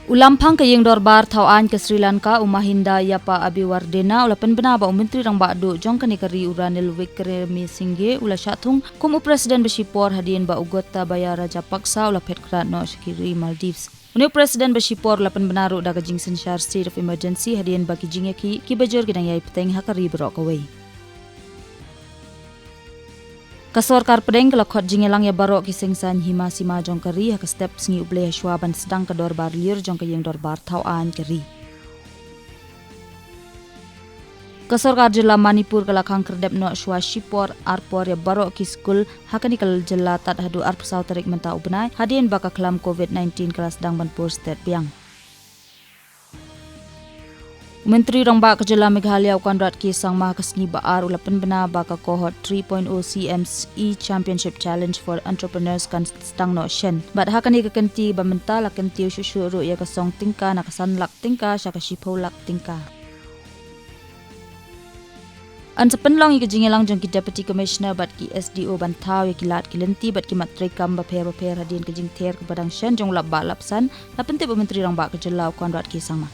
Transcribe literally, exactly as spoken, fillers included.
U Lamphang ka Ïing Dorbar Thaw Aiñ ka Sri Lanka, u Mahinda Yapa Abiwardena, u la pynbna ba u Myntri Rangbah Duh jong kane ka ri, u Ranil Wickremesinghe, u la shah thung kum u President ba shipor, hadien ba u Gotabaya Rajapaksa u la phet krad noh sha ki ri Maldives. Une u President ba shipor u la pynbna ruh da ka jingsynshar State of Emergency, hadien ba ki jingïakhih kiba jur ki dang ïai bteng ha ka ri baroh kawei. Ka sorkar pdeng ka la khot jingïalang ïa baroh ki seng saiñ hima sima jong ka ri ha ka step Sngi U Blei, hashwa ban sdang ka dorbar lyiur jong ka Ïing Dorbar Thaw Aiñ ka ri. Ka sorkar jylla Manipur ka la khang khyrdep noh shwa shipor arpor ïa baroh ki skul ha kane ka jylla tad haduh arphew saw tarik mynta u bnai, hadien ba ka khlam COVID nineteen ka la sdang ban pur stet biang. U Myntri Rangbah ka jylla Meghalaya, u Conrad K Sangma, ha ka sngi Ba-ar u la pynbna ba ka Cohort three point oh C M E Championship Challenge for Entrepreneurs kan sdang noh shen. Bad ha kane ka kynti ba mynta la kyntiew shuh shuh ruh ïa ka song tyngka, na ka san lak tyngka sha ka shiphew lak tyngka. Yn sa pynlong ïa ka jingïalang jong ki Deputy Commissioner bad ki S D O ban thaw ïa ki lad ki lynti bad ki mat treikam bapher bapher hadien ka jingther kaba dang shen jong u Lapbah Lapsan, la pyntip u Myntri Rangbah ka jylla, u Conrad K Sangma.